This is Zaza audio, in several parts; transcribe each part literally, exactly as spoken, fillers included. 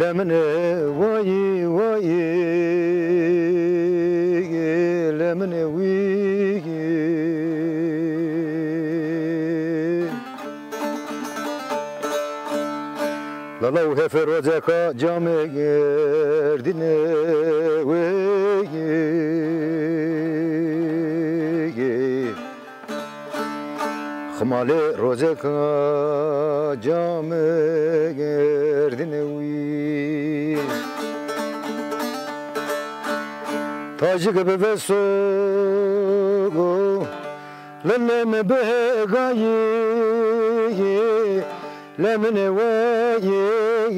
Lemine wayî wayî, lemine wî. Lala û hefe roceka camê gerdîne wê. Ximalê roceka camê gerdîne wî. Tacik bi veso go, lele mi bihegayî, lemine weyî.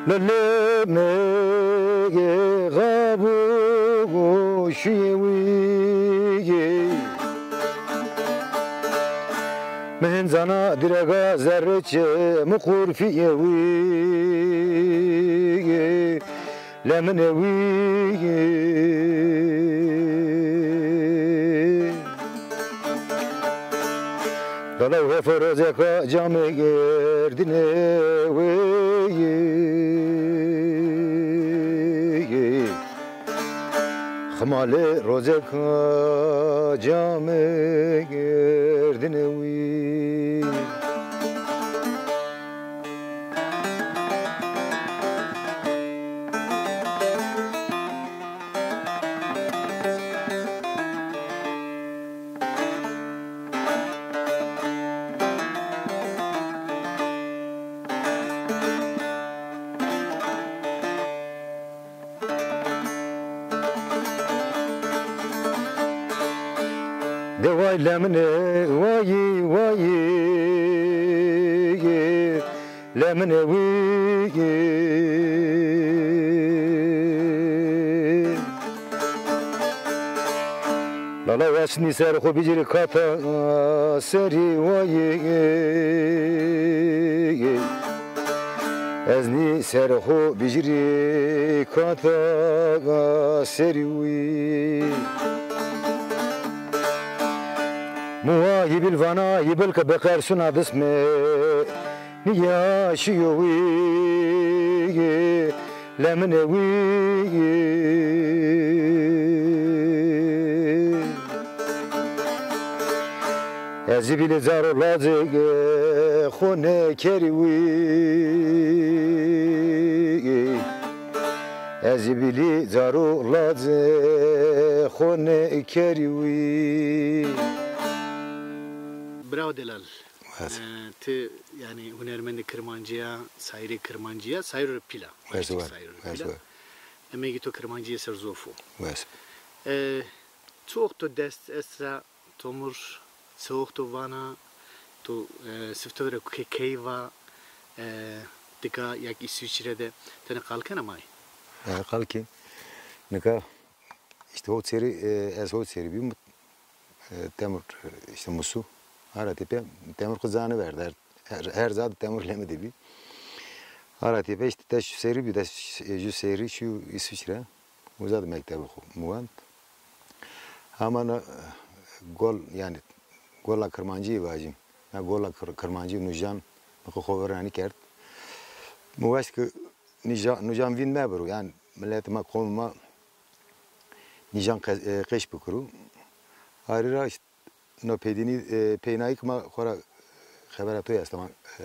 Lele mege xabu şuyê wî. Mi hin zana direga zerre çê mi qurfîye wî. Lemine wî. Lala û hefe roceka camê gerdîne wê. Ximalê roceka camê gerdîne wî. De way lemine wayî wayî, lemine wî. Lala ez nî ser xo bicirî kata serî wayî. Ez nî ser xo bicirî kata serî wî. Muwa hîbil vana hîbil ke beqersuna disme. Niyaşiyo wî, lemine wî. Ez zî bîlî zaro lacê xo nêkerî wî. Ez zî bîlî zaro lacê xo nêkerî wî. Bravo Delal. Wes. E, ti, yanî, hunermendê kirmancî ya, sayîrê kirmancî ya, sayîro rê pîl a. Wes, gerçek wes, sayîro rê wes, pîl a. Wes. Emegê to kirmancîye ser zof o. Wes. E, çi wext to dest est ra tomur, çi wext to vana, to, e, sifte ra ke-, key va, e, dika ya ki Îsvîçre de, tenê qal kena may? E, qal kî. Nika îşte ho serî, e, ez ho serî bîm. E, Temur, e, îşte Musu. Ara tepe, Temur xo zanî verdi. Her, her, her zad Temur lemi de bî. Ara tepe îşte te şu serî bî, te şu, e, ju serî şu Îsvîçre. Uza de mektebê xo mi wend. Ama na, e, gol, yanî gola kirmancî vajîm. Na gola kir-, kirmancî nujan mi xo xo verra nîkerd. Mi waşt ke nîja-, nujan vînd mebiro. Yanî milet ma, qom ma nîjan qe-, e, qeş bikiro. Arî ra îşte No peydînî, e, peynayî ke ma xo ra xebera to esta ma, e,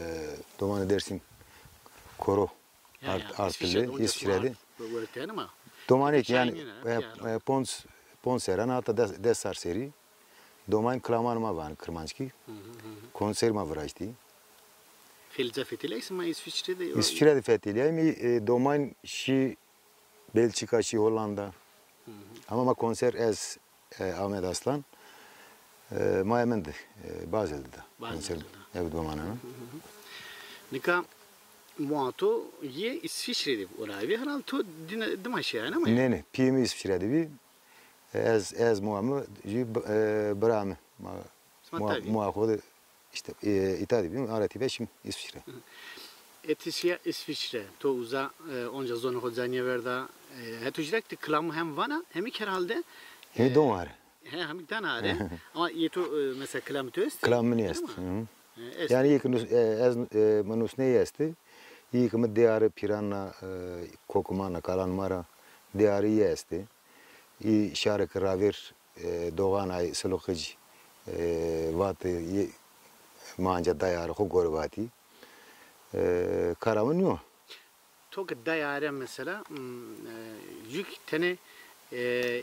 domanê Dêrsim koro art-, artîle, Îsvîçre de. Domanêk yanî, e, e, ponc, ponc serran, hata des, des serr serî. Domanê kilamanê ma vanê kirmanckî. Konser ma viraştî. Xeylê ca fetelîyayî sima Îsvîçre de? Îsvîçre de fetelîyayî mi, e, domanê şî Belçîka, şî Hollanda. Ama ma konser ez, e, Ahmet Aslan, e, ma hemin de, e, Basel de da. Konser de da. Evet, domanana. Nika moa to yê Îsvîçre de bî, ora bî. Herhalde to dîne, dima şîyayene mi? Nê, nê. Pîyê mi Îsvîçre de bî. E, ez, ez moa mi jî, e, bira mi. Ma, moa, moa xo de Îşte, e, îta de bîm, ara tîbe şîm Îsvîçre. Ê ti şîya Îsvîçre, to uza, e, onca zonê xo ca nêverda, e, heto jî ra ki ti kilamû hem vana, hem kî herhalde, hemî, e, don are. He, hemî dan are. Ama yê to, e, mesela kilamê to est? Kilamê mi nî est. Hı hı. E, est. Yanî yê ki nus-, e, ez, e, mi nusneyî estî. Yê ki mi dêyarî pîran ra, e, kokiman ra, kalan ma ra dêyarî yê estî. Î şarê ki ravêr, e, Doğanay, Siluxic, e, vatî, yê, ma anca dayarî xo gorî vatî. E, kara mi nîyo. To ki dayare mesela, m, e, yük tenê, e,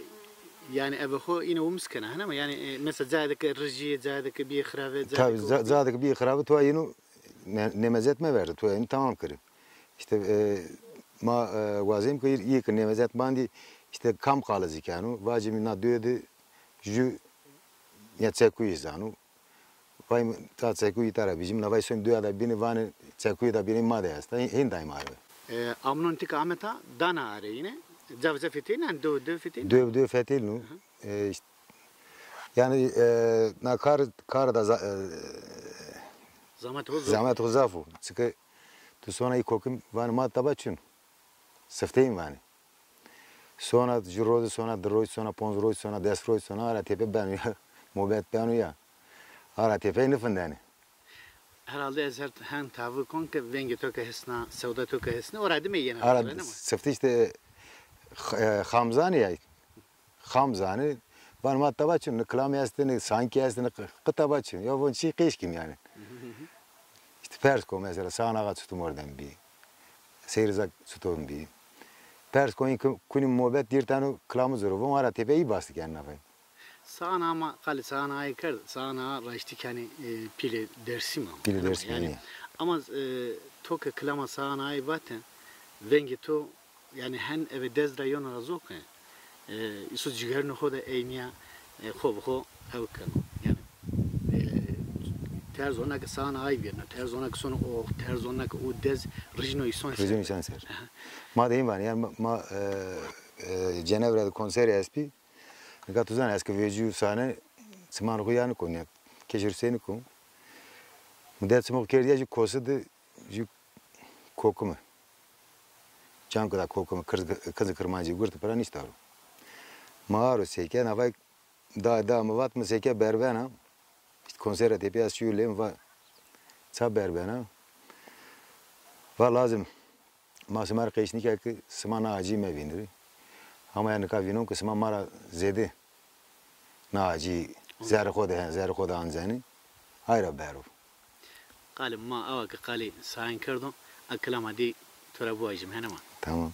yanî eve xo îne umis kena, hene mi? Yanî, e, mesela cayê de ki rijî, cayê de ki bîyê xirave, cayê de Tabii, ki ca-, cayê de ki bîyê xirave to yînû ne-, nemezet meverde, to yînû tamam kerî. Îşte, e, ma, e, wazêm ki yê ki nemezet bandî, îşte kam qalizî keno, vacîm na duyê de jü ya çekuyî zano. Vay, ta çekuyî ta ra bîjîm, na vay son duya da bînî vanê çekuyî da bînî ma de esta. Hên, hên dayî ma rê. E, amnon ti ki ameta dana areyîne, caf caf fetêlîn, do do fetêlîn? Do do fetêlîn. E, îşte, yanî, e, na kar, kar da za-, e, Zahmet o zaf. Zahmet o zaf o. Çike tu sona î kokim vanê ma taba çin. Sifteyîn vanê. Sona ju roj, sona di roj, sona ponc roj, sona des roj, sona ara tepe beno ya. Mobet beno ya. Ara tepe nifindenê. Herhalde ez her hen tavi kon ke vengê to ke hesna, sewda to ke hesna, ora dime yena. Ara sifte îşte, e, xam zanî ya. Xam zanî. Van ma taba çin, ne kilamî estî, ne sankî estî, ne qi-, qi taba çin. Ya von çî qeşkîm yanî. Îşte pers ko mesela Sağan Ağa çutum orden bî. Seyr Rıza çutum bî. Pers ko, înke kunî mobet dîrtano kilamî zoro. Von ara tepe î bastî ken nafay. Sağan ama qalê Sağan Ağayî kerd. Sağan Ağa raştî kenî, e, pîlê Dêrsim ama. Pîlê Dêrsim yanî. Ama, e, to ke kilama Sağan Ağayî vate, vengê to yanî hen eve dez ra yewna ra zok e. E, îso cigerûnê xo de ey nîya, e, xo bi xo hew keno. Yanî, e, terz ona ke Sağan Ağayî vîyerna, terz ona ke sono ox, terz ona ke o dez rijno îson ser. Rijno îson ser. Aha. Ma de hên vanê, yanî ma, ma, e, e, Cenevre de konserê estbî. Nika tu zanî ez ke vecîyo sahne, çiman xo ya niko, nîya keşir se niko. Mi dest çimê xo kerdî ya jü kosi de, jü kokime. Çan kuda kokime, kız, kızı kırmancı gurtu pira nişta ro. Ma aro seke, navay da, da mi vat, mi seke berbena. Îşte konsere tepîya şîyo lê mi va ça berbena. Va lazim. Ma sima rê qeş nîka ki sima na acî mevînirî. Ama ya nika vînon ki sima ma ra zêde na acî zerrê xo de, he, zerrê xo de ancenî. Ay ra bero. Qalê ma awa ke qalê Sayan kerdo, a kilama dî to ra biwajîm, hene ma. Tamam.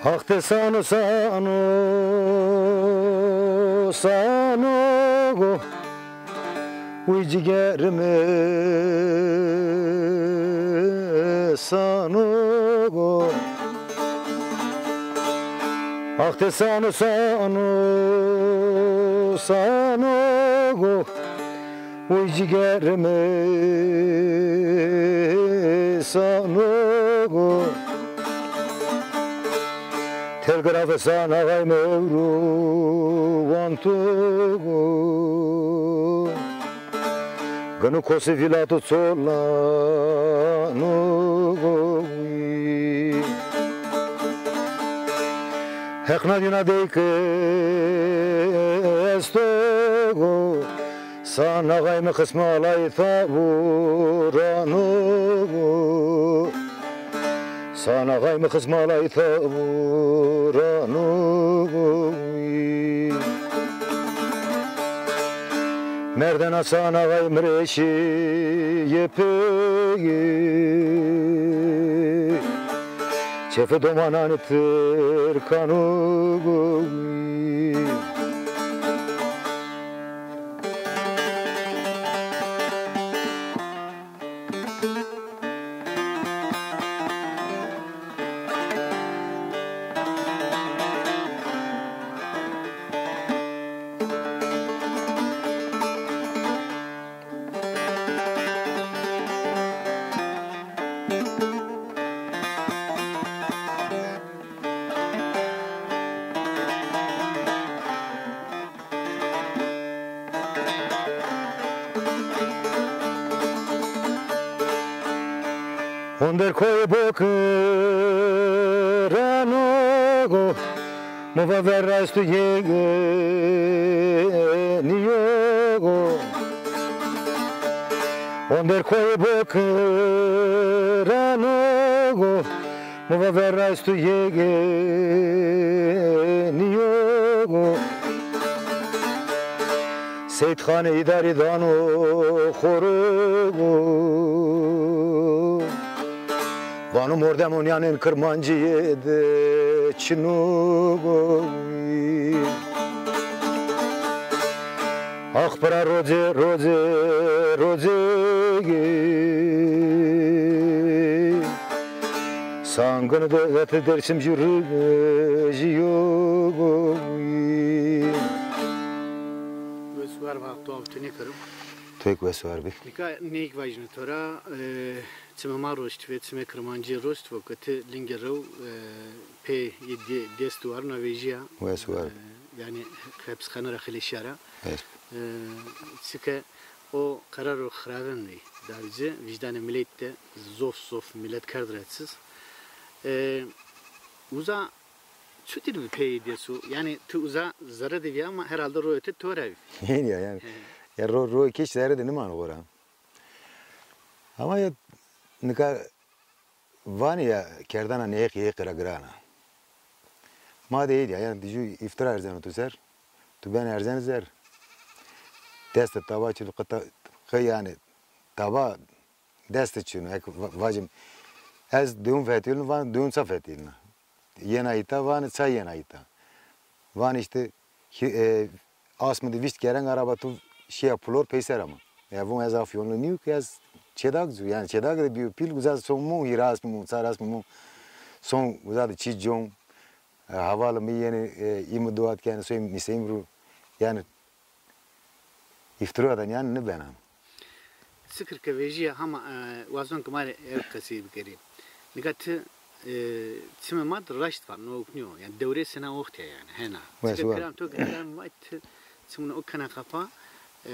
Ax de sano, sano, sano go. Uy cigerime sano go. Ax de sano, sano, sano go. Uy cigerime sano go. Telgrafê Sağan Ağay mi ewro wanto go. Ginu kosi vîlato çolano go. Heq na dîna dey ke esto go. Sağan Ağay mi xisma lay tavurano. Sağan Ağay mi xisma lay tavurano. Merdena Sağan Ağay mi rê şîye peyê. Çefi domananê tirkano. Onder koyê Bokirano go, mova verastu yegeniyo go. Onder koyê Bokirano go, mova verastu yegeniyo go. Seyîdxanê îdarî dano xoro go. Vano mordemo nîyanên Kirmancîye de çin o go. Ax pira roce, roce, roce. Sangin dewletê Dêrsim jû rîjîyo. Wes û war va, to avtî nêkero. Toyêk wes û war bî. Nika nêk vajîno to ra, e, çimê ma roşt ve, çimê Kirmancî roşt ve ke ti lingê rew, e, pê yê dê-, dêst warna vejîya. Wes û war bî. E, yanî hepisxane ra xelîşîya ra. Wes. E, çike o qeraro xiraven vî darî ci, vîjdanê milet de zof zof milet kerd ra çiz. E, uza çutir bi peyê dêsu? Yanî ti uza zerre de vî ama herhalde royê ti to ra vî. Hên ya yanî. He. Ya ro, royê kêş zerre de nîmano xora. Ama ya nika vanê ya kerdana nêheqî heqî ra giran a. Ma de hêdî ya, yanî ti jû îftira erzeno tu ser, tu ben erzeni zer. Dest de taba çin, qita, qi yanî taba dest de çin o. Ek va-, vacim, ez dewûn fetelîno, van dewûn ça fetelîna. Yena îta, vanê ça yena îta. Vanê îşte, hi-, e, asmî de vîst kereng araba tu şîya pulor peyser ama. Ya von ez afyonlu nîyo ke ez çêdak cû, yanî çêdak de bîyo pîl, uza son mû, hîrê asmî mû, çar asmî mû, son uza de çî con, e, hevalê mi yenê, e, îmî dua kenê, soy nîseyim ru. Yanî îftira de nîyan nêbena. Sikir ke vejîya hama, e, wazon ke ma rê ew qesey bikerî. Nika ti, e, çimê ma de raşt va, no ok nîyo. Yanî dewrê sena oxtî ya yanî, hena. Wes, çike wa. Kilam to ke kilam va ti çimûn o kena xepa, e,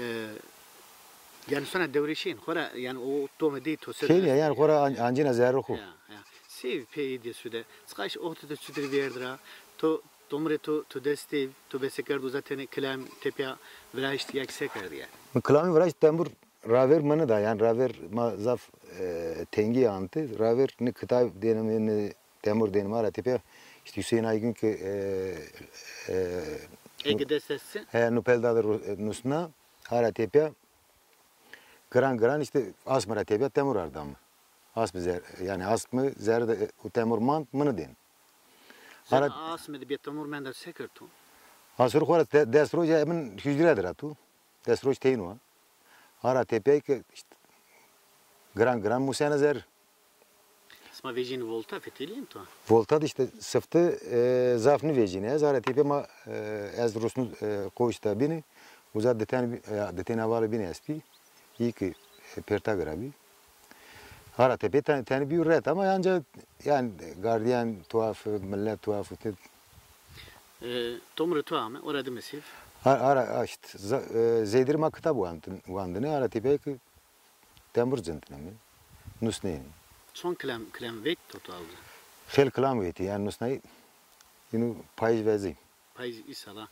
yanî sona dewrê şên, xora yanî o tome dey to ser. Şên ya, yanî xora an-, ancîna zerrê xo. Ya, ya. Sey peyê dêsu de. Çiqaş oxtî de çutir vêrd ra, to Tomurê to, to destê, to bese kerd uza tenê kilam tepya viraşt ya ki se kerd yanî? Mi kilamî viraşt, temur ravêr mi nêda, yanî ravêr ma zaf, e, tengî ante. Ravêr ne kitab dêne mi, ne temur dêne mi, ara tepya. Îşte Hüseyin Aygün ki, e, e, Ege dest estsi? He, Nupel da de ru-, e, nusna, ara tepya. Giran giran îşte asmî ra tepya temur arda mi. Asmî zer-, yanî asmî zerre de, e, û temur mand, mi nêdên. Zerre asmî de bê temur menda se kerd to? Asmî xora de-, des roj ya min hucre de ra tu. Des roj teyn wa. Ara tepeyê ke îşte giran giran musena zerre. Sima vejîn volta fetelîn to? Volta de îşte sifte, e, zaf nêvejîne. Ez ara tepê ma, e, ez rusnû, e, koşta bîne. Uza di ten, e, di ten hevalê bîne estbî. Îyî ki, e, pêrta gira bî. Ara tepê ten-, tenê bîyo ret ama anca yanî gardiyan tuhaf, milet tuhaf. E, tomurê to ame, ora dime sîv? Ara, ara, îşte, za-, e, zêdîrê ma kitab wandin-, wandine, ara tepeyê ki Temur cintine mi. Nusnê. Çon kilam, kilam vek to to awze? Xêl kilam vetî, yanî nusnayî. Yinu payîz vezî. Payîz îsala.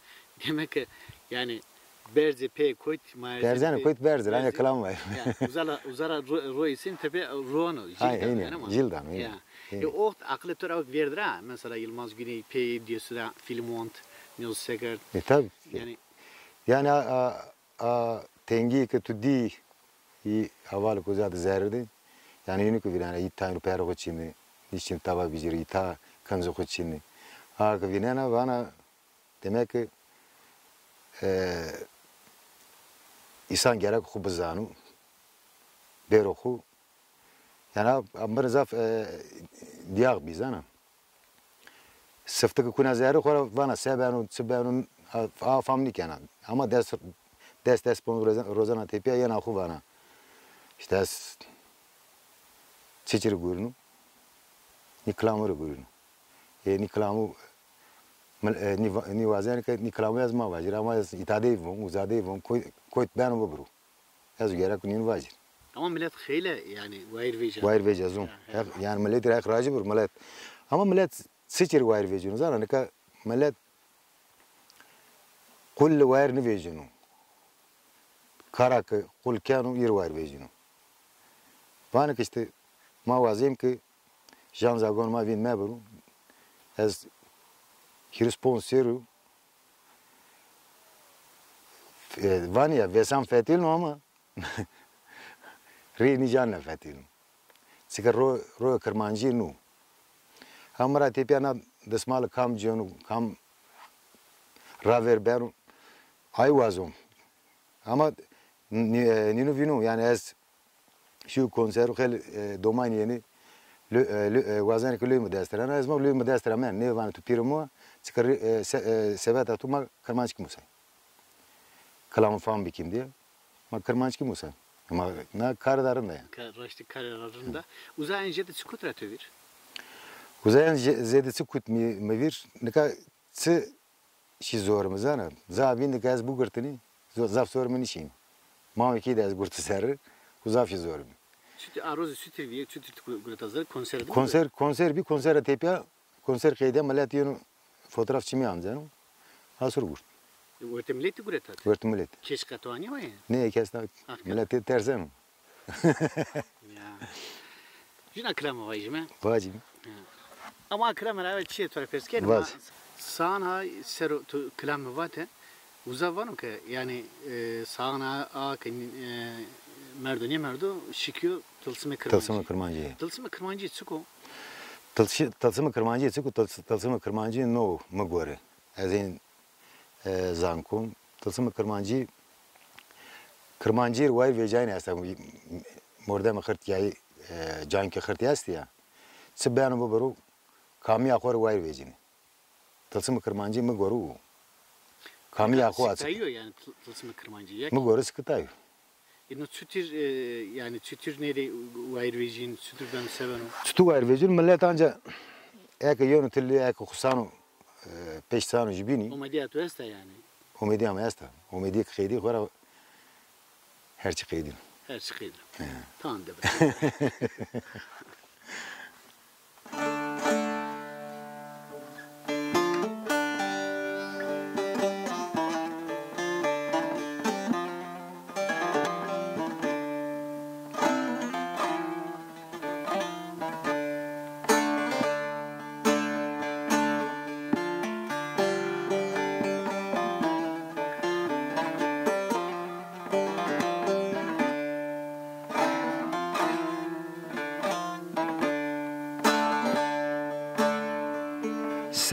Demek ki yanî berzê pê koyt ma. Berzene koyt berzî, ranya kilam vay. Ya, uzala, uzara ro-, royî sin tepe ruano. Ay, aynen. Jildan, aynen. Ya. E, o aqilê to ra vêrd ra, mesela Yılmaz Güney pê dêsu ra fîlm wand, nîyo se kerd. E, tabi. Yanî. Yanî a, a, a tengî ki tu dî, î hevalê ko zaf zerrî de. Yanî yînû ki vînena, î tayîn û perê xo çin î, nîşin taba bicirî, î ta kincê xo çin î. A ki vînena, vana, demek ki, e, însan gerek xo bizano, bêro xo. Yanî a, a mi rê zaf, e, dîyax bî zana. Sifte ki kuna zerrî xo ra vana se beno, çi beno, a, a fam nîkena. Ama des, des, des ponc roze-, rozena tepîya yena xo vana. Îşte ez çiçî rê gurîno? Nî kilamû rê gurîno. E, nî kilamû, mil-, e, nî va-, nî wazenê ke nî kilamû ez ma vajîr. Ama ez îta dey von, uza dey von, koy-, koyt beno bibiro. Ez gerek nîn vajîr. Ama millet xeyle yani wayir vêca. Wayir vêca zon. Ya, Heq, yani milletî ra Heq razî bûr millet. Ama millet çi çî rê wayir vêcîno zana? Nika millet qul wayir nivêcîno. Kara ke qul keno, îr wayir vêcîno. Vanê ke îşte ma wazêm ke jan zagon ma vînd mebiro. Ez hîris ponc serr o, e, vanê ya vêsan fetelîno ama rê nî can nefetelîno. Çike ro-, royo kirmancî nû. Ha mi ra tepîya na desmali kam cêno, kam raver beno, ay wazon. Ama nî-, e, nîno vîno, yani ez şîyo konseru xeylê, e, domanî yenî, lö-, e, lö-, e, wazenê ke lewê mi dest ra na, ez ma lewê mi dest ra men, nêvanê tu pîrê mi wa, çike rê-, e, se-, e, seveta tu ma kirmanckî musay. Kilamê fam bikîm diye. Ma kirmanckî musay. Ma na kare da rind a ya. Ka-, raştî kare ra rind a. Uzayan jêde çi kut ra to vîr? Uzayan jê-, zêde çi kut mi, mi vîr? Nika çi şî zor mi zana? Za vîndî ke ez bigurtinî, zo-, zaf zor mi nîşîn. Mawekî de ez gurti serri, u zaf şî zor mi. Çutir a rozî çutir vîye, çutir tu gu-, gureta zerre, konser de mi? Konser, konser bî, konser ra tepîya, konser qeyde, millet yeno fotoğraf çimî anceno. Asur gurt. E, wertê miletî gureta ti? Wertê miletî. Kes qe to anîya wa ya? Nê, kes na. Ah, millet te-, terseno. Ya. Jina kilame vajîme. Vajîme. Ya. Ama kilame ra evel çîyê to ra pers kenî. Vaj. Ma saan ha ser o tu kilame vate. Uza vano ke, yani, e, saan a, a ke, e, merdo nêmerdo, şikîyo tilsimê kirmancî. Tilsimê kirmancî. Tilsimê kirmancî çik o? Tilsi-, tilsimê kirmancî çik o? Tils-, tilsimê kirmancî no mi gore. Ez ên, e, zankon. Tilsimê kirmancî, kirmancî rê wayir vêcayîne esta. Mordemê xirtîyayî, e, cankê xirtî estî ya. Çi beno bibiro, kamîya xo rê wayir vêcîne. Tilsimê kirmancî mi gore o. Kamîya xo açik. Sikitayî yo yani til-, tilsimê kirmancî ya. Mi gore sikitayî yo. Ino çutir, e, yani çutir nêdê wayir vejîn, çutir beno, se beno? Çutir wayir vejîn, millet anca eke yeno tilî, eke xusano, e, peşt sano jubînî. Omedîya to esta yani? Omedîya mi esta. Omedîye ke qeydî xo ra her çî qeydîn. Her çî qeydîn. He. Tamam de.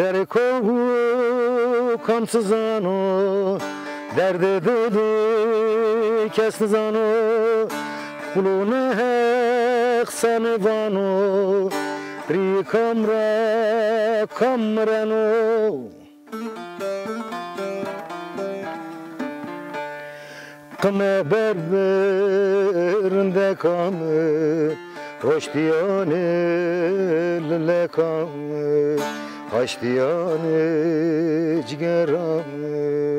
Serê kowu kam çi zano, derdê dilî kes nizano. Qulûne Heq senî vano, rî kam ra kam mireno. Qime ber bi rindeka mi, roştîyanê lileka mi, haştîyanê cigera mi.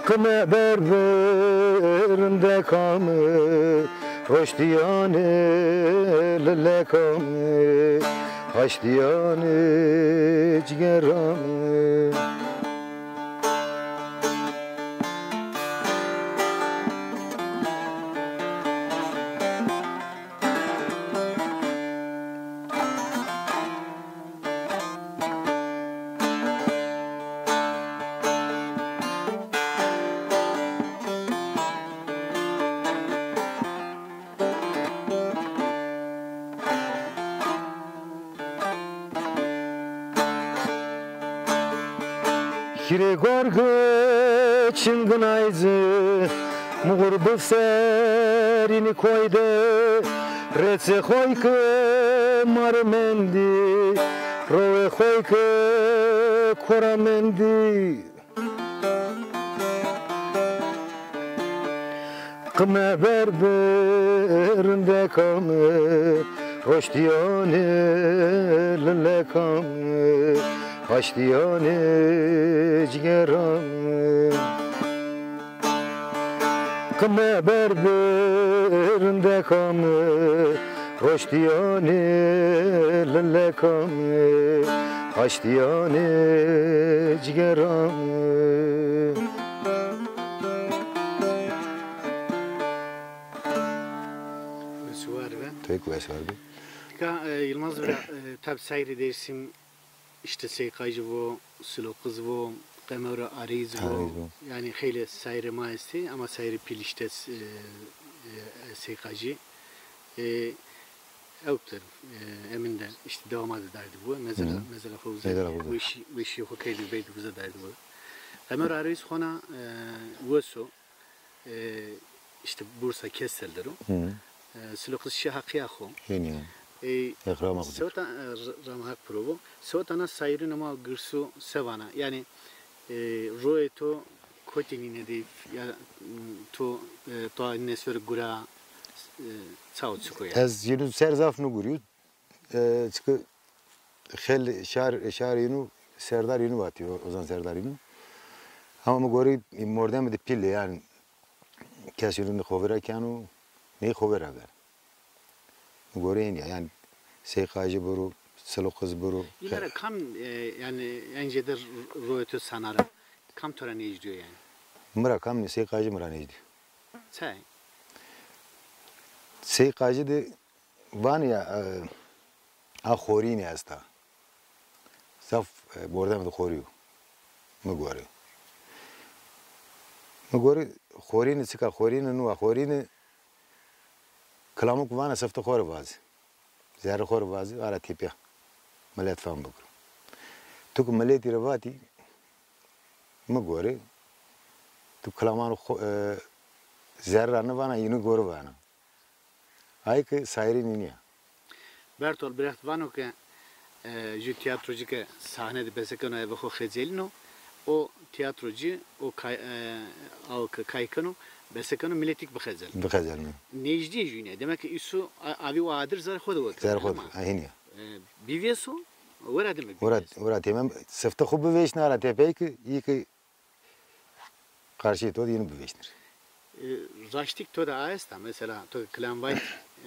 Qime ber bi rindeka mi, roştîyanê lileka mi, haştîyanê cigera mi. Hîrê gorge çinginay ci, muxur bi serînî koy de, rêçê xoy ke mare mendî, rowê xoy ke kora mendî. Qime ber bi rindeka mi, roştîyanê lileka mi, haştîyanê cigera mi. Qime ber birindeka mi, roştîyanê lileka mi, haştîyanê cigera mi. Wes û war be. Pek wes war be. Tika, e, Yılmaz bira, e, tab seyrê Dêrsim, işte Sey Qaycî vo, Silo Qiz vo, Qemewra Areyîz vo. Areyîz vo. Yanî xeylê seyrê ma estê, ama seyrê pîl işte, e, e, Sey Qaycî. E, ewk der, e, emin de işte dewama de derdî bu. Mezela, Hı. mezela xo Mezela xo. Weşî, weşî xo keydi beydi bize derdî bu. Qemewra Areyîz xona, e, weso. E, işte Bursa Kestel der o. Hı. E, Silo Qiz şî Haqîya xo. Hênî ya. E, Haq rama xo seweta, e, r-, rama Haq piro bo. Seweta na sayrînê ma girsu se vana? Yanî, e, royê to kotî nîne de ya, m, to, e, to nêsor gura, e, çaw çik o ya? Ez yînû ser zaf nigurîyo. E, çike xel şar, şar yînû serdar yînû vatî, o, Ozan Serdar yînû. Ama mi gorî mordemî de pîl ê, yanî kes yînû xo vera keno, ney xo vera ver. Mi gorî hênî ya, yanî Sey Qaycî biro, Silo Qiz biro. Yîne ra kam, e, yanî en zêde ro-, royê to sana ra kam to ra nêjdî yo yanî? Mi ra kam nê, Sey Qaycî mi ra nêjdî. Çay? Sey Qaycî de vanî ya, e, a xorînî esta. Zaf, e, bordemî de xorî yo. Mi gorî. Mi gorî xorînî çika xorînî nû a xorînî kilamû ke vana sifte xo rê vazî. Zerrê xo rê vazî, ara tepîya. Milet fam bikiro. Tu ke miletî rê vatî, mi gorî, tu kilamanê xo, e, zerrî ra nêvana, yînû gorî vana. Ay ke sayrînî nîya. Bertolt Brecht vano ke, e, ju tîyatrocî ke sahne de besekeno eve xo xecelîno, o tîyatrocî, o kay-, e, aw ke kay keno, besekeno miletî ke bixecelno. Bixecelno. Nêjdîyê jûyîne. Demek ke îsu a-, avî û adir zerrê xo de wekeno. Zerrê xo de, ama, a, hênî ya. E, bîvêso, wera dime bîvêso. Wera, wera tepîya sifte xo bivêşne, ara tepîya ke, î ke qarşîyê to de yînû bivêşnir. E, raştî ke to de a esta, mesela to ke kilam vayt,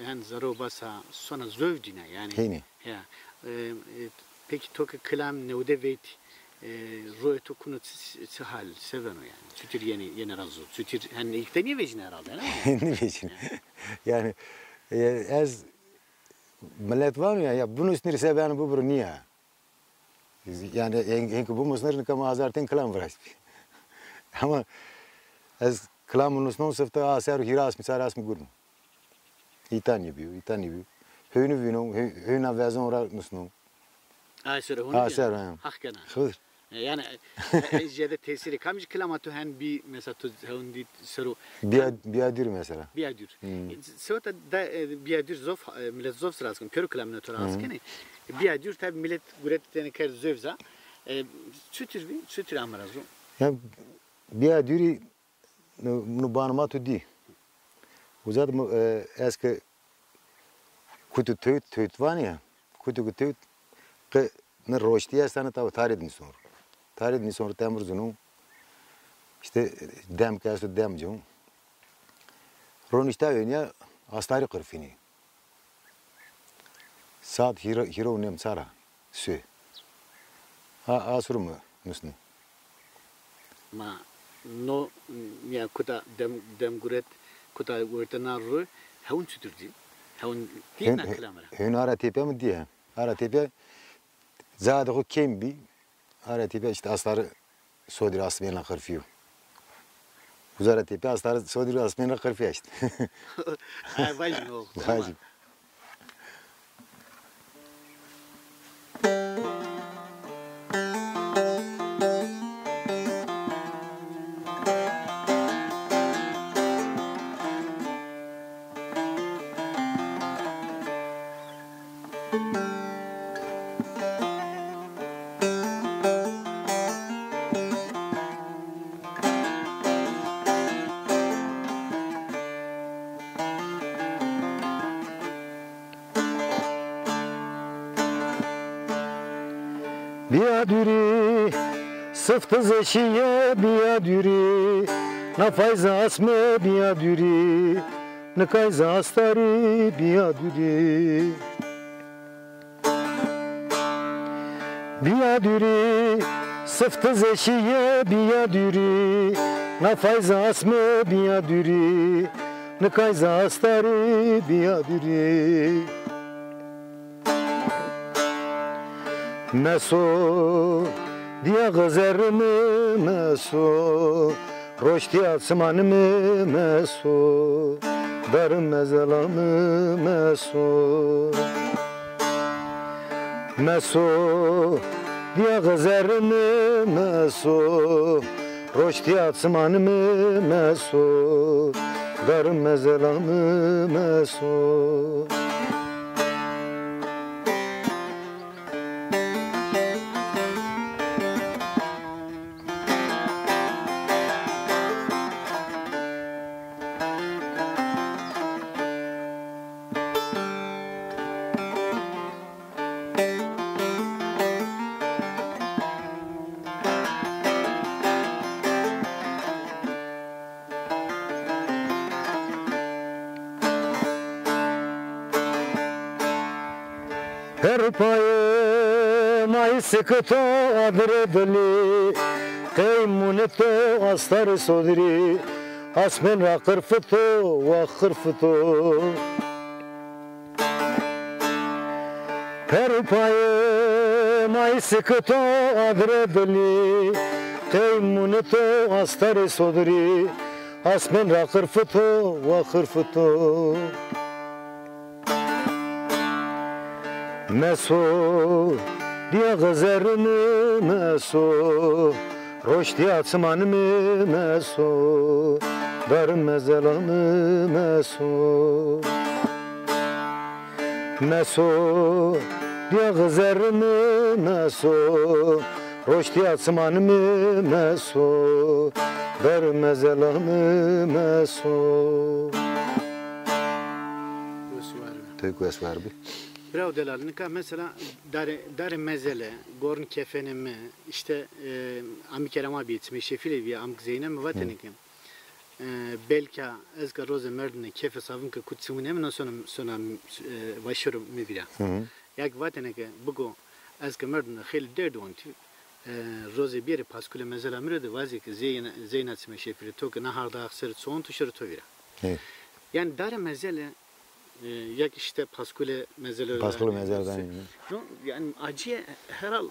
hen zerrê û basa sona zov dîna, yanî. Hênî. Ya, e, e, pekî to ke kilam newde veyt, e, royê to kuno çi, çi hal, se beno yanî? Çutir yenê, yenê ra zov? Çutir, hen îlk de nêvejîne herhalde, ne? Nêvejîne. Ya. Yanî, e, ez milet vano ya, ya binusnir se beno bibiro nîya. Yanî, hen-, henî ke bimusnir, nika ma hazar ten kilam viraştbî. Ama ez kilamû nusnon sifte a ser û hîrê asmî, çar asmî gurno. Îta nêbîyo, îta nêbîyo. Hewnî vînon, he-, hewna vezon ra nusnon. A ser o. A ser o, ha. Haq kena. Xir. E, yanî, e, e, jêde tesîrê kamcî kilama to hen bî, mesela to hewn dî ser o. Bîya, bîya dûr mesela. Bîya dûr. Hmm. E, seweta da, e, bîya dûr zof, e, milet zof rast keno. Pêro kilamîna to rast kenê. Bîya dûr tabî milet guret tenê kerd zovza. E, çutir bî? Çutir ame ra zon? Ya, bîya dûrî, no, no banê ma to dî. Uza de, e, ez ke kutu tewt, tewt vanî ya. Kutu ke tewt, qe ne roştî estane, tabi tarê de nîson ro. Tarê de nîson ro, temur zino. İşte dem ke esto dem con. Ronişta ön ya, astarî qirfînî. Saat hîrê, hîrê û nêm çar a, sue. Ha, asur mi nusnî. Ma no, ya kuta dem, dem guret, kuta werte na ro, hewn çutir dî? Hewn dî na kilame ra? Hewn ara tepîya mi dî he. Ara tepîya, ca de xo kêm bî. Ara tepîya işte astarî sodî ra asmên ra qirfîyo. Uza ra tepîya astarî sodî ra asmên ra qirfîya işte. Ay, vajî no. Vajî. Bîya dûrî, sifte ze şîye bîya dûrî, Na fayza asme biya dûrî, nikay za astarî biya dûrî. Biya dûrî, sifti zeşîye biya dûrî, na fayza asme biya dûrî, nikay za astarî biya dûrî. Meso, diyaxê zerrê mi meso, roştîya çimanê mi meso, darê mezela mi meso. Meso, diyaxê zerrê mi meso, roştîya çimanê mi meso, darê mezela mi meso. Perr û payê ma î sikito adirê dilî, qey mûnito astarê sodirî, asmên ra qirfito wa qirfito. Perr û payê ma î sikito adirê dilî, qey mûnito astarê sodirî, asmên ra qirfito wa qirfito. Meso, diyaxê zerrê mi meso, roştîya çimanê mi meso, darê mezela mi meso. Meso, diyaxê zerrê mi meso, roştîya çimanê mi meso, darê mezela mi meso. Wes û war bi. Tey ku wes û war bi. Bravo delal. Nika mesela darê, darê mezele, gorn kefenê mi, işte, e, amî Kerem a bîye, çimê Şefîlê bîye, amk Zeynep mi vatêne ke, e, belka ez ke rozê merdine kefê savin ke kut çimûnê mi no sona, sona, e, vaşero mi vîra. Hı hı. Ya ki vatêne ke biko ez ke merdine xeylê derd ontî, e, rozê bîyerê paskulê mezela mi rê de vazê ke Zeyna, Zeyna çimê Şefîlê to ke na harda axseri çi onto şero to vîra. Evet. Yani darê mezele E, yek işte paskulê mezele ra. Paskulê mezele ra. No, yani acîye heral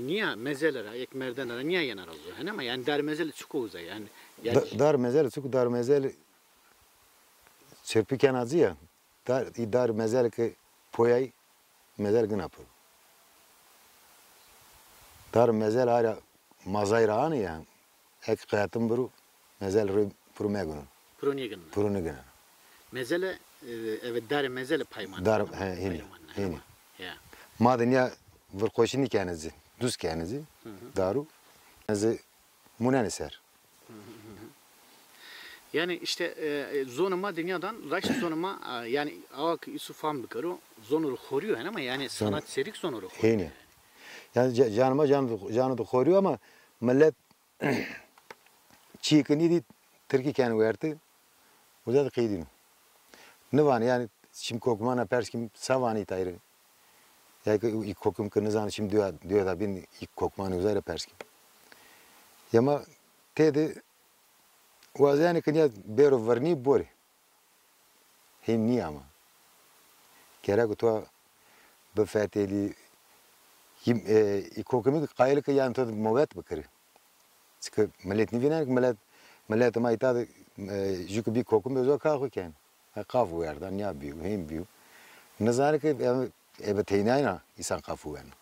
nîya mezele ra, yek merdene ra nîya yena ra uza. Hene ama yani darê mezele çik o uza yani. Yani da-, darê mezele çik o, darê mezele çirpî ken acî ya. Dar, î darê mezele ke poyay, mezele gina piro. Darê mezele ara mazay ra anê ya. Ek qeyatim biro, mezele rê piro megino. Piro nêgino. Piro nêgino. Mezele, e, eve darê mezele payman. Dar, he, hênî, payman, hênî. Ya. Ma de nîya virqoşî nîkenê ci, duz kenê ci, hı hı, daru. Ez mûnenê ser. Hı hı hı. Yani işte, e, e, zonê ma de nîyadan, raşt zonê ma, e, yani awa ki îsu fam bikero, zono ro xorîyo hene ama yani sanat serîk zono ro xorîyo. Hênî. Yani ca-, canê ma can, cano de xorîyo ama millet çîyê ke nîdî tirkî kenê wertê, uza de qedîno. Nêvanê, yanî, şim kokiman ra pers kim, se vanê îtay rê? Ya ki î kokim ke nêzanê, şim duya, duya da bîn, î kokimanê uzay ra pers kim. Ya ma têde wazenê ke nîya bêro virnî borê. Hên nîya ama. Gerek to bifetelî, î, e, î kokimî qayîl ke yanî to de mobet bikirî. Çike milet nîvînenê ke milet, milet ma îta de, e, jû ke bî kokim, uza ka xo kenê. Ha, qaf werda, nîya bîyo, hên bîyo. Nêzanê ke ebe, ebe teynayna îsan qaf weno.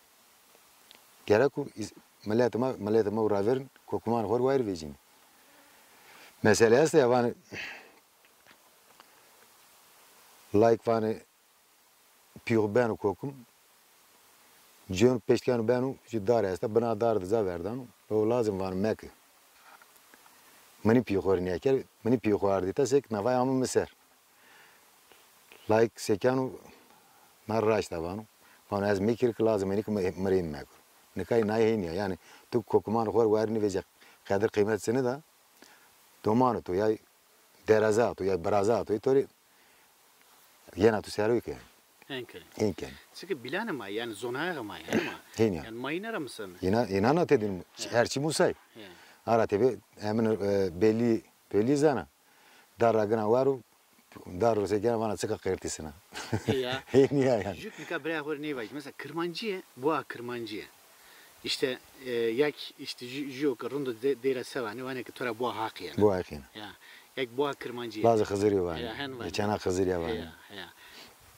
Gerek o îs-, milet ma, milet ma û raverin kokimanê xo rê wayir vecînê. Mesele esta ya, vanê, layik vanê, pîxu beno kokim, cêno peşt keno beno, jû dar esta, bina dar de ca verdano, o lazim vano meke. Minî pîxu rê nîya kerd, minî pîxu ardî ta sek navay amo mi ser. Layik sekeno, na raşta vano. Vano ez mekir ki lazim enî ki mi, mi rê mekir. Nikay nay hênî ya. Yanî tu kokimanê xo rê wayir nêvecî, qedir qîmet sini da. Domano to, yay deraza to, yay biraza to, to rê yena to sero ke. Hên ke. Hên ke. Çike bilanê ma, yanî zonayaxê ma, yanî ma. Hên ya. Yanî ma yine ra museme. Yine, yine na tedin, her çi musay. Ya. Ara tebe, emin, e, belli, belli zana. Dar ra gina waru, dar ro se gina vana çika qertisina. Ya. Hên ya yanî. Jük nika biraya xo rê nêvajî. Mesela Kirmancîye, boğa Kirmancîye. İşte, e, yek, işte, jü-, jüyo ke rindo de-, deyra sevanê, vanê ke to ra boğa Haq yena. Boğa Haq yena. Ya. Yek boğa Kirmancîye. Bazı Xizirî vanê. Ya, hen vanê. Geçena Xizirî vanê. Ya, ya.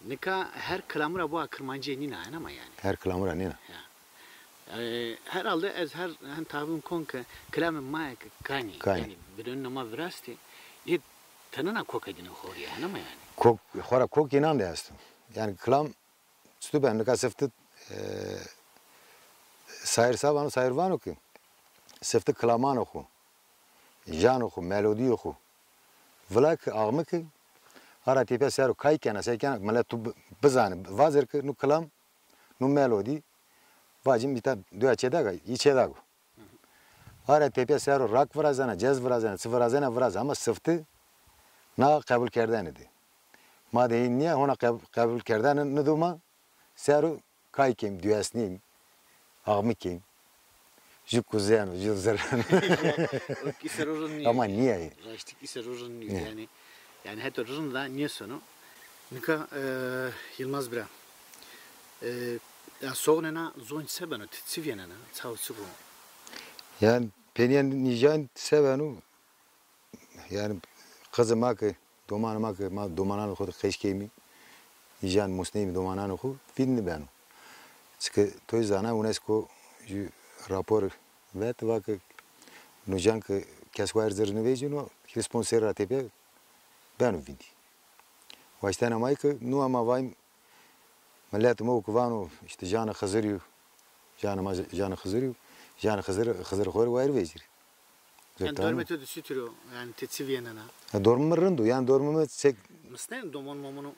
Nika her kilamû ra boğa Kirmancîye nîna, hena ma yanî. Her kilamû ra nîna. Ya. E, herhalde ez her, hen tahmin kon ke kilamê ma ke kanî, kanî, yanî, binonîna ma virastê, yê tenena koka dîne xorî, hena ma yanî. Kok, xora kok înan de esto. Yanî kilam Çitu ben, nika sifti, e, sayir sa vano, sayir vano ki sifti kilamano xu, jano xu, melodîyo xu vila ki, axmi ki, ara tepya sero kay kena, se kena, milet tu bi-, bizani, vazir ki nu kilam, nu melodî, vacim îta duya çêdaga, yî çêdago. Ara tepya sero rak virazena, cez virazena, çi virazena viraza, ama sifti na qebul kerdene di. Ma de hîn nîya, hona qeb-, qebul kerdene nido ma, sero kay kêm, duesnîm, axmi kêm. Ju kuzeno, ju zirreno. Îsero rind nîyo. Ama nîya yê. Raştik îsero rind nîyo. Nîya. Yanî, yanî heto rind da nêsono. Nika, e, Yilmaz bira. E, ya soxnena zonc se beno, ti çi vînena, çaw çi vo? Yanî, penîya nîjan se beno, yanî, qizê ma ke, domanê ma ke, ma domanan xo de qeş kêmî, nîjan musneyî domanan xo, vînd nîbeno. Çike toy zana UNESCO ju rapor vet, va ke nûjan ke kes wayir zir nêvecîno, hîris ponc serrî ra tepîya beno vîndî. Waştena ma ke nû ama vayim, milet ma ki vano, işte, janê Xizirî yo, janê ma janê Xizirî yo, janê Xizir, Xizir xo rê wayir vecîrî. Yanî dormê to de çitur o? Yanî ti çi vînena? Ya, dormê mi rind o. Yanî dormê mi sek... Musnenê domon momono?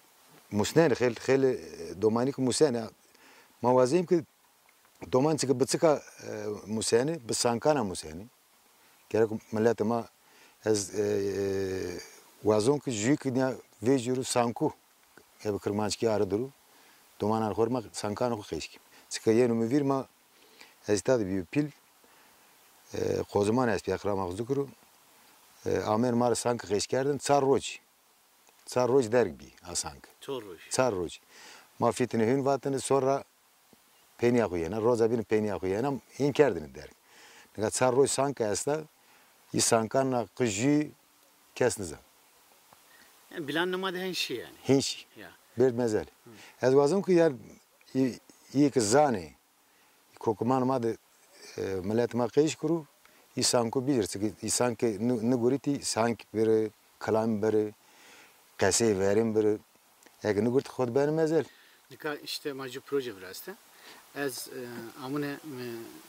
Musnenê, xel-, xeylê, e, domanî ki musnenê. Ma wazeyim ki doman çike bi çika, e, musnenê, bi sankana musnenê. Gerek miletê ma, ez, e, e, wazon ki jûyî ki nîya vecîro sanku, ebe kirmanckî ari diro, domanan xo rê ma sankanê xo qeş kîm. Çike yeno mi vîr ma, ez îta de bîyo pîl, e, qoziman est bî, eqrama xo zikiro, e, amên ma rê sanki qeş kerdin, çar roj. Çar roj derg bî a sanki. Çar roj. Çar roj. Ma fîtine hûn vatine, sonra peynîya xo yena, roza bîne peynîya xo yena, hîn kerdine derg. Nika çar roj sanke esta, yî sankan ra qij jû kes nizan. Yanî planê ma de hên şî yanî. Hên şî. Ya. Berd mezel. Hı. Ez wazim ki ya yî, yî ki zanê, kokiman ma de, e, milet ma qeş kiro, î sanko bicir, çiki î sanke ni-, nigurîtî sank biri, kilam biri, qesey verên biri. Eke nigurt xo de beno mezel. Nika îşte ma ju proje viraste. Ez, e, amune, e,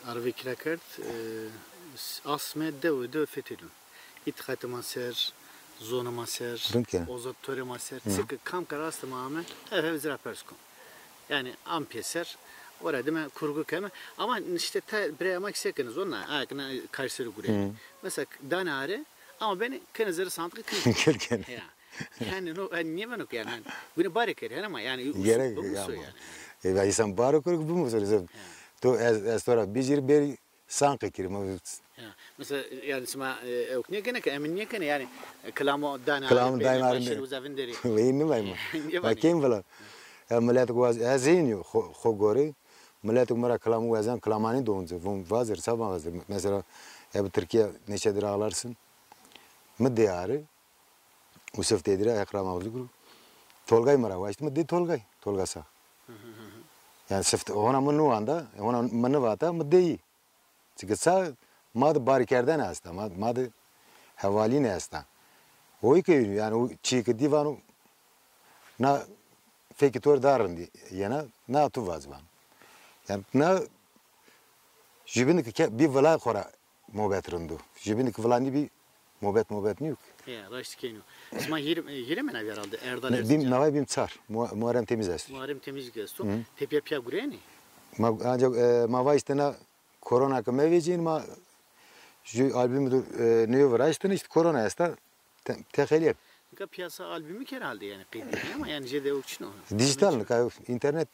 arve kira kerd, e, s-, asme dewe dewe fetelûn. Îtîqatê ma ser, zonê ma ser, rind ke, ozattorê ma ser, hı, çike kam ke rastê ma ame, hev hev ci ra pers kon. Yanî am pêser, ora dime kurgu keme. Ama îşte ta biraya ma ki se kenê zona, a kena Kayseri gureyê. Hı. Mesela danê are, ama benê kenê zerrê sandiqî kenê. Kir kenê. Ya. Yanî no, yanî nêbeno ki yanî, yanî. Gune barê kerê, hena ma yanî, gerek, usul, bimuso yanî. E, ya însan baro kero ki bimuso, ya. To ez, ez to ra bicîrî berî sanqe kirî. Ma... Ya. Mesela, yanî sima, e, ewk nêkenê ke, emin nêkenê, yanî, e, kilamo danê, kilamo danê arê, beşir uza vinderî. Veyîn nîvay ma. Nêvanê. Ma kêm vila. Ya milet waz, ez hên yo, xo, xo gorî. Milet mi ra kilamo wazan, kilamanî donze, von vazir, saban vazir. Mesela, ya bi Tirkîya neçedir ağlarsın. Mi dê arê. Usif Tedîre, eqrama xo zikiro. Tolgay mi ra waşt, mi dê Tolgay, Tolga Sağ. Yanî sift, hona mi nû anda, hona mi nivata, mi dê yî. Çike ça ma de barîkerdene esta, ma, ma de hevalîne esta. Oy ke yanî o çî ke dî vano, na fekî to rê daha rindî yena, na tu vaz vano. Yanî na jubîn ke, ke bî vila xo ra mobet rind o. Jubîn ke vila nîbî, mobet, mobet nîyo ke. Ya, raşt keyno. Sima hîr-, e, hîrê mena bî herhalde, Erdal Erzincan. Bîm, navay bîm çar. Mu-, Muharrem Temiz esto. Muharrem Temiz esto. Hı. Tepîya pîya gureyenî? Ma, ancak, e, ma vay îşte na korona ke mevecîn, ma Ju albumî do, e, nêyo viraştene, îşte korona esta, te-, texelîye. Nika piyasa albumî ke herhalde yanî qeydî ama yanî jêde o çin o. Dijîtal nika, internet.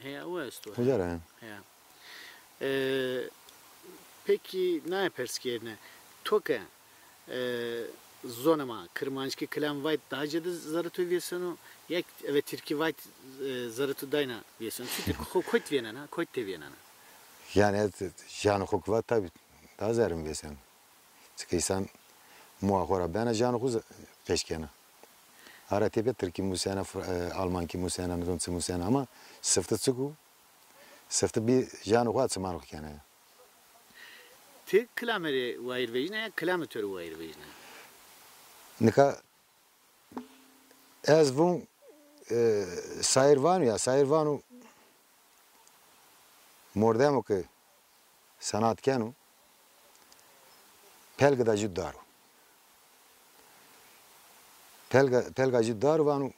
Heya, o esto. Uca ra, he. Heya. E, pekî naye pers kerîne. To ke, e, zonê ma kirmanckî kilam vayt daha jêde zerrê to vêseno, ya eve tirkî vayt, e, zerrê to dayna vêseno. Çutir xo kotî vênena, kotî tê vênena? Yanî ez janê xo ki va tabî daha zerrê mi vêseno. Çike însan muwa xo ra bena, janê xo ze-, peş kena. Ara tepîya tirkî musena, fr-, e, almankî musena, nizon çi musena ama sifte çik o? Sifte bî janê xo, çimanê xo kena ya. Ti kilame rê wayîr vejîna ya kilamê to rê wayîr vejîna? Nika ez vûn, e, sayîr vano ya, sayîr vano mordemo ke senat keno, pelge da jû daro. Pelga, pelga jû daro vano,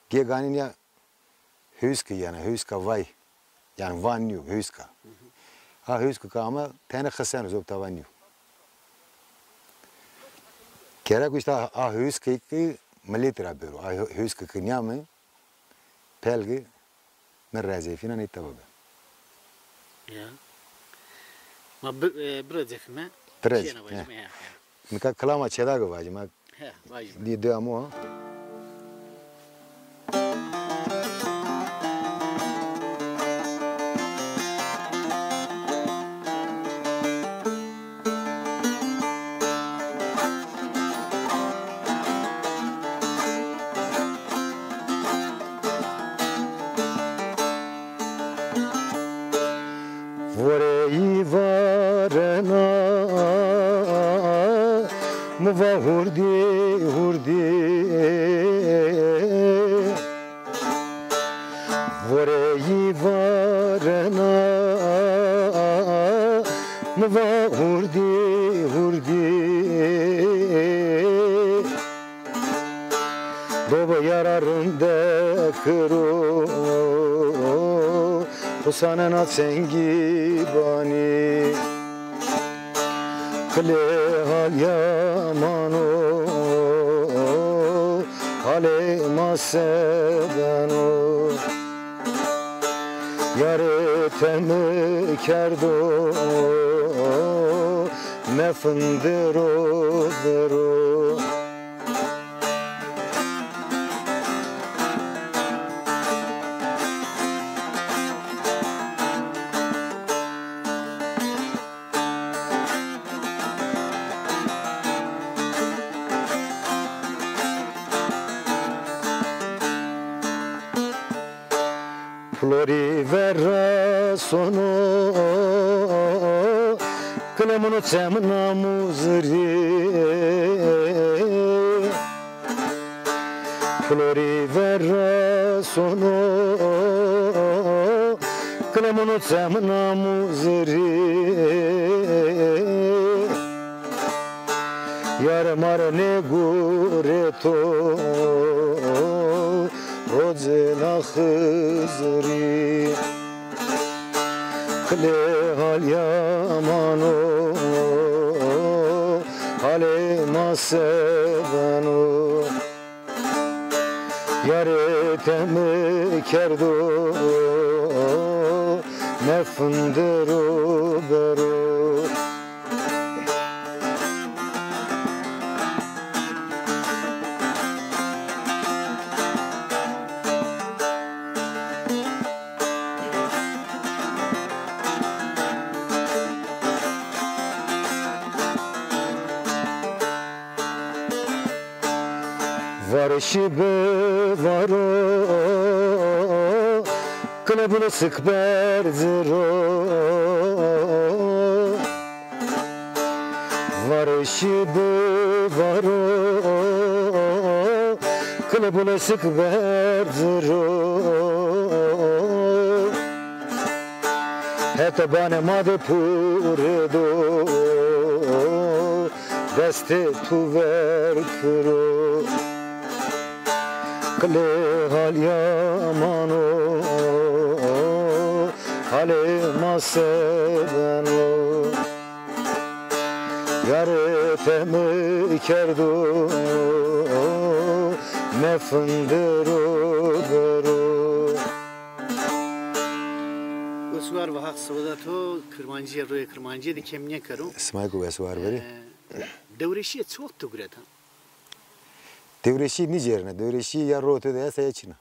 gê ganî nîya hewîske yena, hewîska vay. Yanî van nîyo, hewîska. Ha hewîske ke ama tenê xiseno, zobta van nîyo. Gerek o îşte a hewîske ki miletî ra bêro. A hewîske ki nîyame, pelge mi rezefîna ney teba be. Ya. Ma bi-, e, birecefîme. Birec, çiyena he. Vacime, ya, ya. Nika kilama çêdage vacime. He, vacime. Dî dua mo. Voreyî varena mi va hurdî hurdî. Voreyî varena mi va hurdî hurdî. Dobe yara rinde kiro, xusanena çengî banî. Qilê hal yaman o, halê ma se beno. Yarê te mi kerdo, mefindiro biro. Pulorî vera sono, kilemino çemina muzirî. Pulorî vera sono, kilemino çemina muzirî. Yare ma rê nêgureto, rocê na Xizirî. Qilê hal yaman o, halê ma se beno. Yarê te mi kerdo, mefindiro bero. Varişî bi varo, kilebulesik berzi ro. Varişî bi varo, kilebulesik berzi ro. Heta banê ma de pure do, destê tu ver kiro. Qilê hal yaman o, halê ma se beno. Yare temi kerdo, me fındiro bero. Wes û war ve, Haq siwada to, Kirmancîye, royê Kirmancîye de kêm nêkero. Sima ku wes û war verî. E, dewreşîye çi wext tu gureta? Dewreşî nîcerine. Dewreşî ya ro to de esta ya çin a.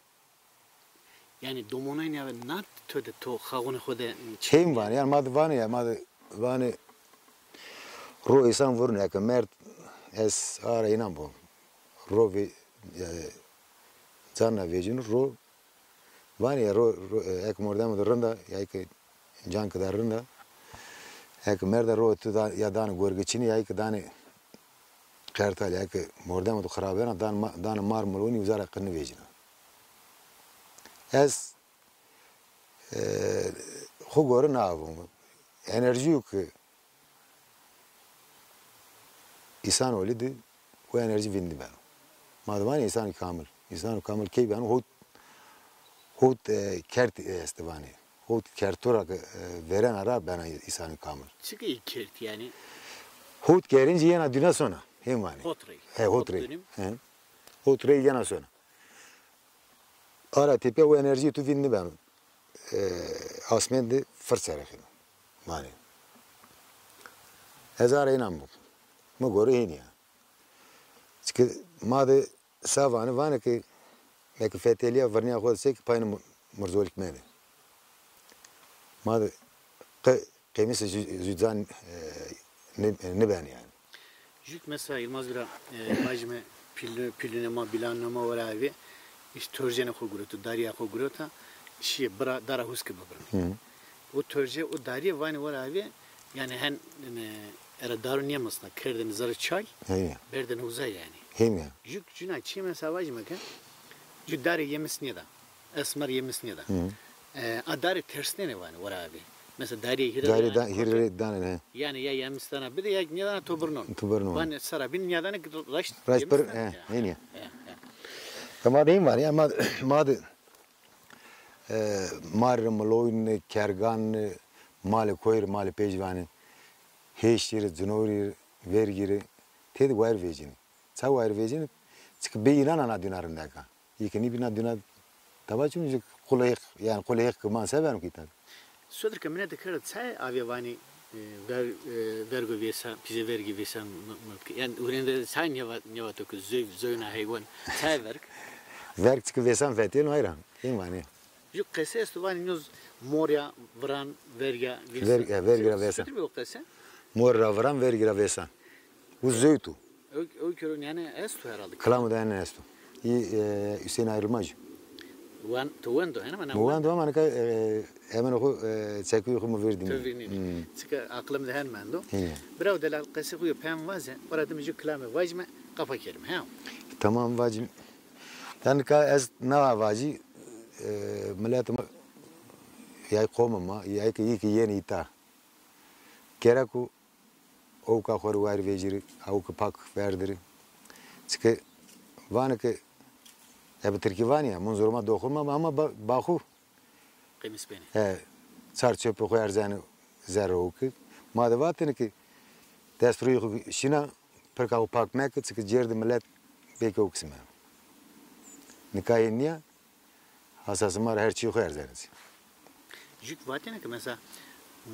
Yanî domonayî nîya ve na to de to xaxunê xo de çi? Hên vanê, yanî ma de vanê ya, ma de vanê ro îsan vurun, eke merd ez ara înan bo. Ro vê, e, canna vecîno ro. Vanê ya ro, ro, e, eke mordemo de rind a, ya eke can kida rind a. Eke merda ro tu da, ya danê gorgiçinî, ya eke danê qertalî, eke mordemo de xirabena, dan ma-, danê mar milonî, uza ra qe nivecîna. Ez, e, xo gore na avon. Enerjîyo ke îsan olî de o enerjî vîndî beno. Ma de vanê îsanê kamil. Îsanê kamil key beno? Hot, hot, e, kert estê vanê. Hot kerto ra ke, e, verena ra bena îsanê kamil. Çike î kert yanî? Hot kerincî yena dîna sona, hên vanê. Hot rey. He, hot rey. He. Hot rey yena sona. Ara tepîya o enerjîyê tu vînd nibeno. E, asmên de fir serexîno. Vanê. Ez ara înan bo. Mi gore hênî ya. Çike ma de sa vanê, vanê ke eke fetelîya virnîya xo de sey ke payîne mu-, murzolîk mede. Ma de qe-, qemîsê jü-, jücan, e, ni-, nibeno yanî. Jük mesela Yılmaz Bira, e, vajîme pîlû-, pîlûnê ma, bîlanûnê ma wera avê, îşte torjenê xo guroto, darîya xo gurota, şîyê bira, dara huske bibirnê. Hı. O torje, o darîye vanê wera avê, yanî hen, e, era daro nêmisna, kerdêne zerrê çay, heya, berdêne uza yanî. Hên ya. Jük cuna çî mesela vajîme ke, jü darê yemis nêda. Esmer yemis nêda. Hı. E, a darê tersnenê vanê wera avê. Mesela darê hîrê, darê hîrê danê, he. Yanî ya yemis dana bidê ya nêdana to birnon. To birnon. Vanê sera bîn nêdanê ke raşt, raşt yemis bir, dana, he, ya, hên ya. Ya, ya. Tamam, hên vanê ya, ma, ma de, e, mar rê miloyne, kergan, malê koy rê, malê pej vanê, hêşî rê, cinorî rê, vergî rê, têde wayir vecînê. Ça wayir vecînê? Çike bê înan a na dîna rindek a. Yê ke nîbî na dîna taba çin, jü qulê Heq, yanî qulê Heq ke man se beno kî tabi. Sodir ke minete kerd, çayê avê vanê, e, ver-, e, vergo vêsan, pîzê vergî vêsan, m-, m-, yanî hurênde çayê nêva-, nêvato ke zoy, zoyna heywan, çayê verg? Verg çike vêsan fetêno ayra. Hên vanê. Jü qese esto vanê nîyoz mor ra viran, verg ra vêsan. Verg, e, verg ra vêsan. Sodir bî o qese? Mor ra viran, verg ra vêsan. Bu zewt o. O, o kero yanî esto herhalde. Kilamê de yanî esto. Î, e, Hüseyin Ayrılmaz. Wan, to wendo, hene, ma na wendo ama nika, e, hemen xo, e, çekuyê xo mi vêrdî. To vînî. Hmm. Çike aqilê mi de hen mendo. Hîya. Birawo delal, qesê xo yo peyam vaze, ora de mi jü kilamê vajîme, qapa kerîme, he? Tamam, vacîm. Yanî nika ez na vacî, e, miletê ma, yay qomê ma, yay ke, yê ke yenê îta. Gerek o ewka xo rê wayir vecîrê, ewke pak verdirê. Çike vanê ke, e, bi tirkî vanê ya, munzuruma doxurma, ama ba-, baxu. Qemîs benê. He, çar çopê xo erzenê zerrê ewke. Ma de vatêne ke dest rûyê xo şîna, pirka xo pak meke, çike cêr de milet bêke ewk sime. Nika hên nîya. Hasasê ma ra her çîyê xo erzenê ci. Jük vatêne ke mesela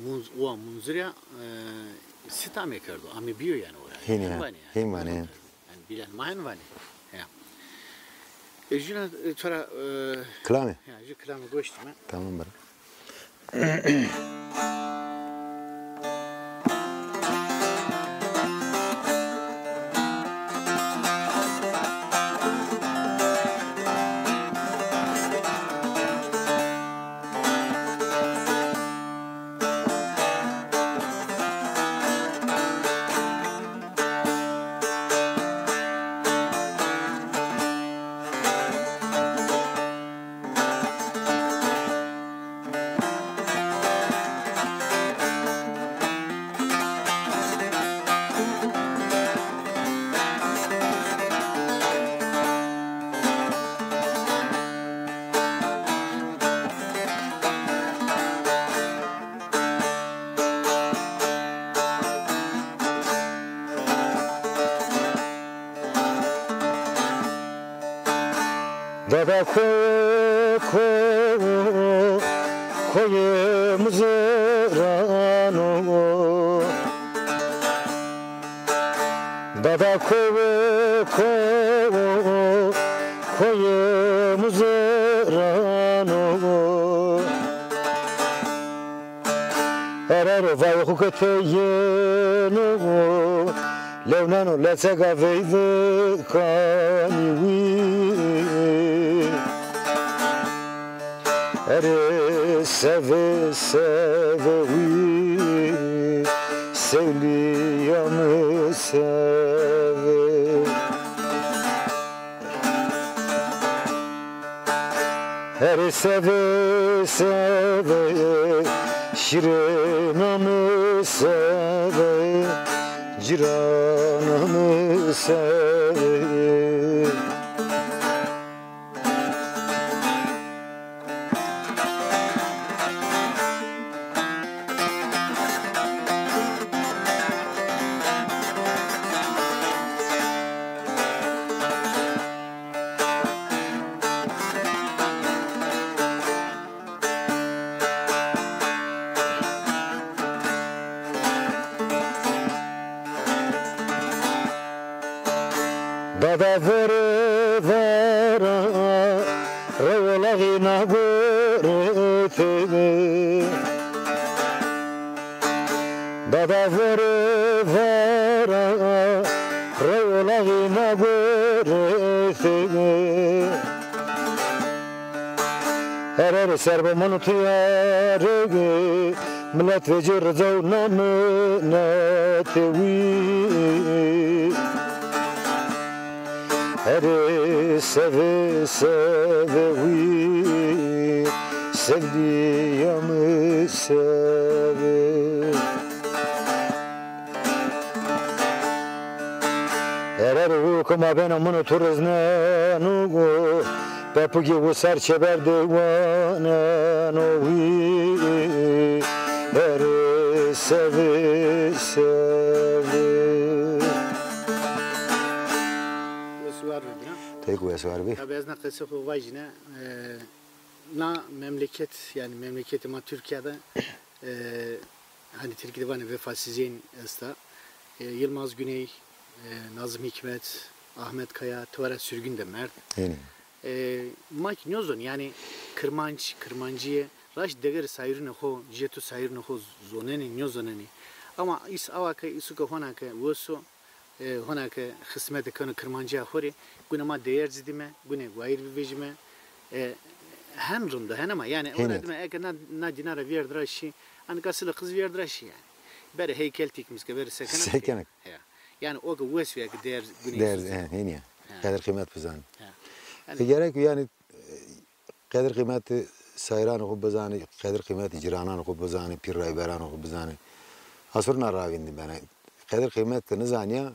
munz-, owa munzurîya, e, sit ame kerdo, ame bîyo yanî ora. Hên ya, hên vanê yanî. Hên vanê. Yanî bîlanê ma hên vanê. Ya. E, juna, e, to ra, e, kilame. Ya, jü kilame goş dîme. Tamam bira. Da ko, ko, koyê Muzirano. Dada ko, ko, koyê Muzirano. Erero vayê xo ke teyêno, lewneno leçega veyve kanî wî. Erê seve seve wî, sewlîya mi seve. Herê seve seve, şîrêna mi seve, cîrana mi seve. Dada vore vara, rewolaxî na gore tebe. Dada vore vara, rewolaxî na gore tebe. Herere serbo monu tu yare, milet vecê rica û na minetê wî. Herê seve seve wî, sevdîya mi seve. Herero wî û ke mabêna min û tu rizneno, pepugê wisar çeber de waneno wî, herê seve seve. Wes û war be bira. Teyk wes û war bî. Tabi ez na qesê xo vajîne, e, na memleket, yanî memleketê ma Tirkîya de, e, hanî tirkî de vanê vefasizên esta. E, Yilmaz Güney, e, Nazım Hikmet, Ahmet Kaya, tewera sürgün de merd. Hênî. E, ma kî nêzon, yanî kirmanc, kirmancîye, raşt degerê sayîrûnê xo, jê tu sayîrûnê xo zonenê, nêzonenê. Ama îs awa ke, îsu ke hona ke wes o, e, hona ke xismete keno kirmancîya xo rê, gune ma değer zî dîme, gune wayîr bivejîme. E, hen rind o, hen ama, yanî, hênî, ewro dîme, eke na, na dîna ra vîyerd ra şî, anika sile qiz vîyerd ra şî yanî. Berê heykel tîkmis ke, berê sekenek. Sekenek. Ya. Yanî o ke wes o, eke değer gune. Değer, he, hênî ya. Ha. Qedir qîmet bizanî. Ha. E, yanî gerek yanî, e, qedir qîmetê sayîranê xo bizanî, qedir qîmetê cîrananê xo bizanî, pîr rayberanê xo bizanî. Asur na ravîndî bena. Qedir qîmet ke nizanîya,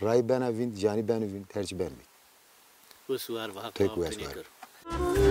ray bena vînd, canî beno vînd, her çî beno vînd. Wes û war be, Haq. Pek wes û war.